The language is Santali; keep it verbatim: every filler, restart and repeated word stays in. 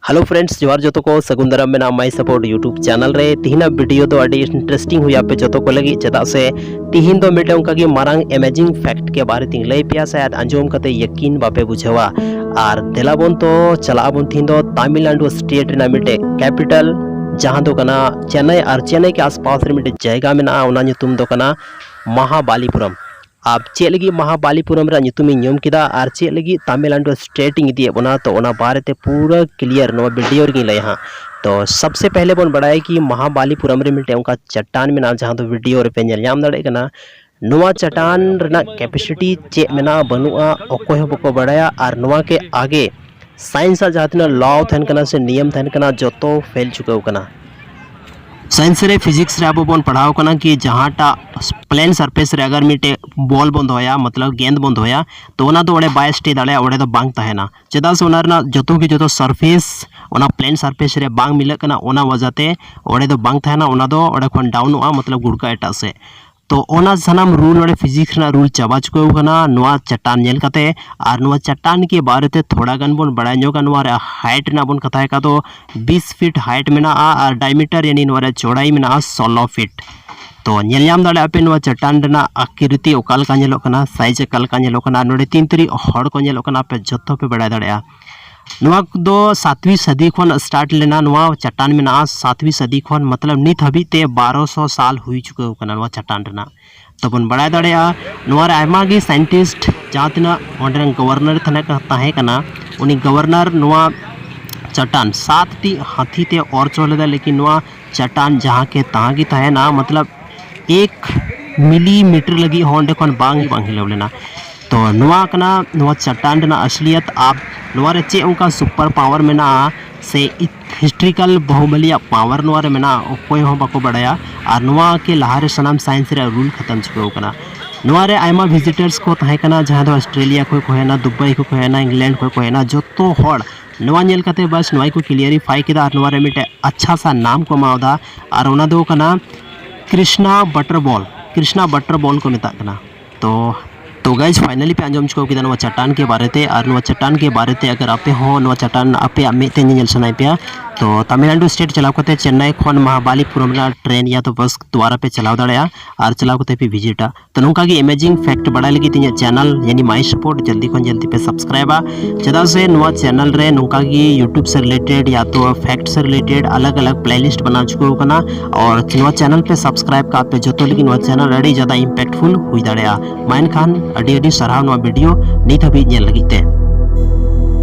Hello friends, ᱡᱚᱦᱟᱨ ᱡᱚᱛᱚ ᱠᱚ, ᱥᱟᱹᱜᱩᱱ ᱫᱟᱨᱟᱢ ᱢᱮᱱᱟᱜᱼᱟ My Support YouTube channel ᱨᱮ᱾ ᱛᱤᱦᱤᱧᱟᱜ video ᱫᱚ ᱟᱹᱰᱤ interesting ᱦᱩᱭᱩᱜᱼᱟ ᱟᱯᱮ ᱡᱚᱛᱚ ᱠᱚ ᱞᱟᱹᱜᱤᱫ, ᱪᱮᱫᱟᱜ ᱥᱮ ᱛᱤᱦᱤᱧ ᱫᱚ ᱢᱤᱫᱴᱮᱱ ᱚᱱᱠᱟᱜᱮ ᱢᱟᱨᱟᱝ amazing fact ᱠᱮ ᱵᱟᱨᱮ ᱛᱤᱧ ᱞᱟᱹᱭ ᱯᱮᱭᱟ, ᱥᱟᱭᱟᱫ ᱟᱸᱡᱚᱢ ᱠᱟᱛᱮ ᱭᱟᱹᱠᱤᱱ ᱵᱟᱯᱮ ᱵᱩᱡᱷᱟᱹᱣᱟ᱾ ᱟᱨ ᱫᱮᱞᱟ ᱵᱚᱱ ᱛᱚ ᱪᱟᱞᱟᱜ ᱟᱵᱚᱱ ᱛᱤᱦᱤᱧ ᱫᱚ ᱛᱟᱢᱤᱞᱱᱟᱰᱩ state ᱨᱮᱱᱟᱜ ᱢᱤᱫᱴᱮᱡ capital, ᱡᱟᱦᱟᱸ ᱫᱚ ᱠᱟᱱᱟ ᱪᱮᱱᱱᱟᱭ, ᱟᱨ ᱪᱮᱱᱱᱟᱭ ᱠᱮ ᱟᱥᱯᱟᱥ ᱨᱮ ᱢᱤᱫᱴᱮᱡ ᱡᱟᱭᱜᱟ ᱢᱮᱱᱟᱜᱼᱟ, ᱚᱱᱟ ᱧᱩᱛᱩᱢ ᱫᱚ ᱠᱟᱱᱟ ᱢᱟᱦᱟᱵᱟᱞᱤᱯᱩᱨᱚᱢ᱾ ᱟᱨ ᱪᱮᱫ ᱞᱟᱹᱜᱤᱫ ᱢᱟᱦᱟᱵᱟᱞᱤᱯᱩᱨᱚᱢ ᱨᱮᱭᱟᱜ ᱧᱩᱛᱩᱢᱤᱧ ᱧᱩᱢ ᱠᱮᱫᱟ ᱟᱨ ᱪᱮᱫ ᱞᱟᱹᱜᱤᱫ ᱛᱟᱢᱤᱞᱱᱟᱰᱩ state ᱤᱧ ᱤᱫᱤᱭᱮᱫ ᱵᱚᱱᱟ, ᱛᱚ ᱚᱱᱟ ᱵᱟᱨᱮᱛᱮ ᱯᱩᱨᱟᱹ clear ᱱᱚᱣᱟ video ᱨᱮᱜᱤᱧ ᱞᱟᱹᱭᱟ ᱦᱟᱸᱜ᱾ ᱛᱚ ᱥᱚᱵᱥᱮ ᱯᱮᱦᱞᱮ ᱵᱚᱱ ᱵᱟᱲᱟᱭᱟ ᱠᱤ ᱢᱟᱦᱟᱵᱟᱞᱤᱯᱩᱨᱚᱢ ᱨᱮ ᱢᱤᱫᱴᱮᱱ ᱚᱱᱠᱟ ᱪᱟᱴᱟᱱ ᱢᱮᱱᱟᱜᱼᱟ, ᱡᱟᱦᱟᱸ ᱫᱚ video ᱨᱮᱯᱮ ᱧᱮᱞ ᱧᱟᱢ ᱫᱟᱲᱮᱭᱟᱜ ᱠᱟᱱᱟ᱾ ᱱᱚᱣᱟ ᱪᱟᱴᱟᱱ ᱨᱮᱱᱟᱜ capacity ᱪᱮᱫ ᱢᱮᱱᱟᱜᱼᱟ ᱵᱟᱹᱱᱩᱜᱼᱟ ᱚᱠᱚᱭ ᱦᱚᱸ ᱵᱟᱠᱚ ᱵᱟᱲᱟᱭᱟ, ᱟᱨ ᱱᱚᱣᱟ ᱠᱮ ᱟᱜᱮ science ᱟᱜ ᱡᱟᱦᱟᱸ ᱛᱤᱱᱟᱹᱜ law ᱛᱟᱦᱮᱱ ᱠᱟᱱᱟ ᱥᱮ ᱱᱤᱭᱚᱢ ᱛᱟᱦᱮᱱ ᱠᱟᱱᱟ, ᱡᱚᱛᱚ fail ᱪᱩᱠᱟᱹᱣ ᱠᱟᱱᱟ᱾ Science ᱨᱮ, physics ᱨᱮ ᱟᱵᱚ ᱵᱚᱱ ᱯᱟᱲᱦᱟᱣ ᱠᱟᱱᱟ ᱠᱤ ᱡᱟᱦᱟᱸᱴᱟᱜ plane surface ᱨᱮ ᱟᱜᱟᱨ ᱢᱤᱫᱴᱮᱡ ball ᱵᱚᱱ ᱫᱚᱦᱚᱭᱟ, ᱢᱚᱛᱞᱚᱵ ᱜᱮᱸᱫ ᱵᱚᱱ ᱫᱚᱦᱚᱭᱟ, ᱛᱚ ᱚᱱᱟ ᱫᱚ ᱚᱸᱰᱮ ᱵᱟᱭ stay ᱫᱟᱲᱮᱭᱟᱜᱼᱟ, ᱚᱸᱰᱮ ᱫᱚ ᱵᱟᱝ ᱛᱟᱦᱮᱱᱟ᱾ ᱪᱮᱫᱟᱜ ᱥᱮ ᱚᱱᱟ ᱨᱮᱱᱟᱜ ᱡᱚᱛᱚ ᱜᱮ ᱡᱚᱛᱚ surface ᱚᱱᱟ plane surface ᱨᱮ ᱵᱟᱝ ᱢᱤᱞᱟᱹᱜ ᱠᱟᱱᱟ, ᱚᱱᱟ ᱣᱟᱡᱟᱛᱮ ᱚᱸᱰᱮ ᱫᱚ ᱵᱟᱝ ᱛᱟᱦᱮᱱᱟ, ᱚᱱᱟ ᱫᱚ ᱚᱸᱰᱮ ᱠᱷᱚᱱ ᱰᱟᱣᱩᱱᱚᱜᱼᱟ, ᱢᱚᱛᱞᱚᱵ ᱜᱩᱲᱠᱟ ᱮᱴᱟᱜ ᱥᱮᱫ᱾ ᱛᱚ ᱚᱱᱟ ᱥᱟᱱᱟᱢ rule ᱱᱚᱰᱮ physics ᱨᱮᱱᱟᱜ rule ᱪᱟᱵᱟ ᱪᱩᱠᱟᱹᱣ ᱠᱟᱱᱟ ᱱᱚᱣᱟ ᱪᱟᱴᱟᱱ ᱧᱮᱞ ᱠᱟᱛᱮ᱾ ᱟᱨ ᱱᱚᱣᱟ ᱪᱟᱴᱟᱱ ᱠᱮ ᱵᱟᱨᱮ ᱛᱮ ᱛᱷᱚᱲᱟ ᱜᱟᱱ ᱵᱚᱱ ᱵᱟᱲᱟᱭ ᱧᱚᱜᱟ᱾ ᱱᱚᱣᱟ ᱨᱮᱭᱟᱜ height ᱨᱮᱱᱟᱜ ᱵᱚᱱ ᱠᱟᱛᱷᱟᱭ ᱠᱷᱟᱡ ᱫᱚ ᱵᱤᱥ feet height ᱢᱮᱱᱟᱜᱼᱟ ᱟᱨ diameter ᱭᱟᱱᱤ ᱱᱚᱣᱟ ᱨᱮᱭᱟᱜ ᱪᱚᱲᱟᱭ ᱢᱮᱱᱟᱜᱼᱟ ᱥᱳᱞᱳ feet᱾ ᱛᱚ ᱧᱮᱞ ᱧᱟᱢ ᱫᱟᱲᱮᱭᱟᱜᱼᱟ ᱯᱮ ᱱᱚᱣᱟ ᱪᱟᱴᱟᱱ ᱨᱮᱱᱟᱜ ᱟᱠᱨᱤᱛᱤ ᱚᱠᱟ ᱞᱮᱠᱟ ᱧᱮᱞᱚᱜ ᱠᱟᱱᱟ, size ᱚᱠᱟ ᱞᱮᱠᱟ ᱧᱮᱞᱚᱜ ᱠᱟᱱᱟ, ᱟᱨ ᱱᱚᱰᱮ ᱛᱤᱱ ᱛᱟᱹᱨᱤᱡ ᱦᱚᱲ ᱠᱚ ᱧᱮᱞᱚᱜ ᱠᱟᱱᱟ, ᱟᱯᱮ ᱡᱚᱛᱚ ᱯᱮ ᱵᱟᱲᱟᱭ ᱫᱟᱲᱮᱭᱟᱜᱼᱟ᱾ ᱱᱚᱣᱟ ᱫᱚ ᱥᱟᱛᱣᱤ ᱥᱟᱫᱤ ᱠᱷᱚᱱ start ᱞᱮᱱᱟ, ᱱᱚᱣᱟ ᱪᱟᱴᱟᱱ ᱢᱮᱱᱟᱜᱼᱟ ᱥᱟᱛᱣᱤ ᱥᱟᱫᱤ ᱠᱷᱚᱱ, ᱢᱚᱛᱞᱚᱵ ᱱᱤᱛ ᱦᱟᱹᱵᱤᱡ ᱛᱮ ᱵᱟᱨᱚᱥᱚ ᱥᱟᱞ ᱦᱩᱭ ᱪᱩᱠᱟᱹᱣ ᱠᱟᱱᱟ ᱱᱚᱣᱟ ᱪᱟᱴᱟᱱ ᱨᱮᱱᱟᱜ᱾ ᱛᱚ ᱵᱚᱱ ᱵᱟᱲᱟᱭ ᱫᱟᱲᱮᱭᱟᱜᱼᱟ ᱱᱚᱣᱟ ᱨᱮ ᱟᱭᱢᱟ ᱜᱮ scientist, ᱡᱟᱦᱟᱸ ᱛᱤᱱᱟᱹᱜ ᱚᱸᱰᱮ ᱨᱮᱱ governor ᱛᱟᱦᱮᱸ ᱠᱟᱱᱟ, ᱛᱟᱦᱮᱸ ᱠᱟᱱᱟ, ᱩᱱᱤ governor ᱱᱚᱣᱟ ᱪᱟᱴᱟᱱ ᱥᱟᱛ ᱴᱤ ᱦᱟᱹᱛᱤ ᱛᱮ ᱚᱨ ᱪᱚ ᱞᱮᱫᱟ, ᱞᱮᱠᱤᱱ ᱱᱚᱣᱟ ᱪᱟᱴᱟᱱ ᱡᱟᱦᱟᱸ ᱠᱮ ᱛᱟᱦᱟᱸ ᱜᱮ ᱛᱟᱦᱮᱱᱟ, ᱢᱚᱛᱞᱚᱵ ᱮᱠ millimeter ᱞᱟᱹᱜᱤᱫ ᱦᱚᱸ ᱚᱸᱰᱮ ᱠᱷᱚᱱ ᱵᱟᱝ ᱵᱟᱝ ᱦᱤᱞᱟᱹᱣ ᱞᱮᱱᱟ᱾ ᱛᱚ ᱱᱚᱣᱟ ᱠᱟᱱᱟ ᱱᱚᱣᱟ ᱪᱟᱴᱟᱱ ᱨᱮᱱᱟᱜ ᱟᱥᱞᱤᱭᱟᱛ᱾ ᱟᱨ ᱱᱚᱣᱟ ᱨᱮ ᱪᱮᱫ ᱚᱱᱠᱟ super power ᱢᱮᱱᱟᱜᱼᱟ ᱥᱮ historical ᱵᱟᱦᱩᱵᱟᱞᱤᱭᱟᱜ power ᱱᱚᱣᱟ ᱨᱮ ᱢᱮᱱᱟᱜᱼᱟ, ᱚᱠᱚᱭ ᱦᱚᱸ ᱵᱟᱠᱚ ᱵᱟᱲᱟᱭᱟ᱾ ᱟᱨ ᱱᱚᱣᱟ ᱠᱮ ᱞᱟᱦᱟ ᱨᱮ ᱥᱟᱱᱟᱢ science ᱨᱮᱭᱟᱜ rule ᱠᱷᱟᱛᱟᱢ ᱪᱩᱠᱟᱹᱣ ᱠᱟᱱᱟ᱾ ᱱᱚᱣᱟ ᱨᱮ ᱟᱭᱢᱟ visitors ᱠᱚ ᱛᱟᱦᱮᱸ ᱠᱟᱱᱟ, ᱡᱟᱦᱟᱸ ᱫᱚ ᱚᱥᱴᱨᱮᱞᱤᱭᱟ ᱠᱷᱚᱱ ᱠᱚ ᱦᱮᱡ ᱮᱱᱟ, ᱫᱩᱵᱟᱭ ᱠᱷᱚᱱ ᱠᱚ ᱦᱮᱡ ᱮᱱᱟ, ᱤᱝᱞᱮᱱᱰ ᱠᱷᱚᱱ ᱠᱚ ᱦᱮᱡ ᱮᱱᱟ, ᱡᱚᱛᱚ ᱦᱚᱲ ᱱᱚᱣᱟ ᱧᱮᱞ ᱠᱟᱛᱮ ᱵᱟᱥ ᱱᱚᱣᱟ ᱜᱮᱠᱚ clarify ᱠᱮᱫᱟ ᱟᱨ ᱱᱚᱣᱟ ᱨᱮ ᱢᱤᱫᱴᱮᱡ ᱟᱪᱪᱷᱟ ᱥᱟ ᱱᱟᱢ ᱠᱚ ᱮᱢᱟᱣᱫᱟ᱾ ᱟᱨ ᱚᱱᱟ ᱫᱚ ᱠᱟᱱᱟ Krishna butter ball, Krishna butter ball ᱠᱚ ᱢᱮᱛᱟᱜ ᱠᱟᱱᱟ᱾ ᱛᱚ ᱛᱚ ᱜᱟᱭᱤᱡᱽ, ᱯᱷᱟᱭᱱᱟᱞᱤ ᱯᱮ ᱟᱸᱡᱚᱢ ᱪᱩᱠᱟᱹᱣ ᱠᱮᱫᱟ ᱱᱚᱣᱟ ᱪᱟᱴᱟᱱ ᱠᱮ ᱵᱟᱨᱮᱛᱮ᱾ ᱟᱨ ᱱᱚᱣᱟ ᱪᱟᱴᱟᱱ ᱠᱮ ᱵᱟᱨᱮᱛᱮ ᱟᱜᱟᱨ ᱟᱯᱮ ᱦᱚᱸ ᱱᱚᱣᱟ ᱪᱟᱴᱟᱱ ᱟᱯᱮᱭᱟᱜ ᱢᱮᱫ ᱛᱮ ᱧᱮᱧᱮᱞ ᱥᱟᱱᱟᱭᱮᱫ ᱯᱮᱭᱟ, ᱛᱚ ᱛᱟᱢᱤᱞᱱᱟᱰᱩ ᱥᱴᱮᱴ ᱪᱟᱞᱟᱣ ᱠᱟᱛᱮ ᱪᱮᱱᱱᱟᱭ ᱠᱷᱚᱱ ᱢᱟᱦᱟᱵᱟᱞᱤᱯᱩᱨᱚᱢ ᱨᱮᱱᱟᱜ ᱴᱨᱮᱱ ᱭᱟ ᱛᱚ ᱵᱟᱥ ᱫᱩᱣᱟᱨᱟ ᱯᱮ ᱪᱟᱞᱟᱣ ᱫᱟᱲᱮᱭᱟᱜᱼᱟ ᱟᱨ ᱪᱟᱞᱟᱣ ᱠᱟᱛᱮ ᱯᱮ ᱵᱷᱤᱡᱤᱴᱟ᱾ ᱛᱚ ᱱᱚᱝᱠᱟ ᱜᱮ ᱮᱢᱮᱡᱤᱝ ᱯᱷᱮᱠᱴ ᱵᱟᱲᱟᱭ ᱞᱟᱹᱜᱤᱫ ᱤᱧᱟᱹᱜ ᱪᱮᱱᱮᱞ ᱭᱟᱱᱤ ᱢᱟᱭ ᱥᱟᱯᱳᱨᱴ ᱡᱚᱞᱫᱤ ᱠᱷᱚᱱ ᱡᱚᱞᱫᱤ ᱯᱮ ᱥᱟᱵᱥᱠᱨᱟᱭᱤᱵᱟ, ᱪᱮᱫᱟᱜ ᱥᱮ ᱱᱚᱣᱟ ᱪᱮᱱᱮᱞ ᱨᱮ ᱱᱚᱝᱠᱟ ᱜᱮ ᱭᱩᱴᱩᱵᱽ ᱥᱮ ᱨᱤᱞᱮᱴᱮᱰ ᱭᱟ ᱛᱚ ᱯᱷᱮᱠᱴ ᱥᱮ ᱨᱤᱞᱮᱴᱮᱰ ᱟᱞᱟᱜᱽ ᱟᱞᱟᱜᱽ ᱯᱞᱮᱞᱤᱥᱴ ᱵᱮᱱᱟᱣ ᱪᱩᱠᱟᱹᱣ ᱠᱟᱱᱟ᱾ ᱟᱨ ᱱᱚᱣᱟ ᱪᱮᱱᱮᱞ ᱯᱮ ᱥᱟᱵᱥᱠᱨᱟᱭᱤᱵ ᱠᱟᱜ ᱯᱮ ᱡᱚᱛᱚ ᱞᱟᱹᱜᱤᱫ ᱱᱚᱣᱟ ᱪᱮᱱᱮᱞ ᱟᱹᱰᱤ ᱡᱟᱫᱟ ᱤᱢᱯᱮᱠᱴᱯᱷᱩᱞ ᱦᱩᱭ ᱫᱟᱲᱮᱭᱟᱜᱼᱟ᱾ ᱢᱟ ᱮᱱᱠᱷᱟᱱ ᱟᱹᱰᱤ ᱟᱹᱰᱤ ᱥᱟᱨᱦᱟᱣ ᱱᱚᱣᱟ ᱵᱷᱤᱰᱤᱭᱳ ᱱᱤᱛ ᱦᱟᱹᱵᱤᱡ ᱧᱮᱞ ᱞᱟᱹᱜᱤᱫ ᱛᱮ᱾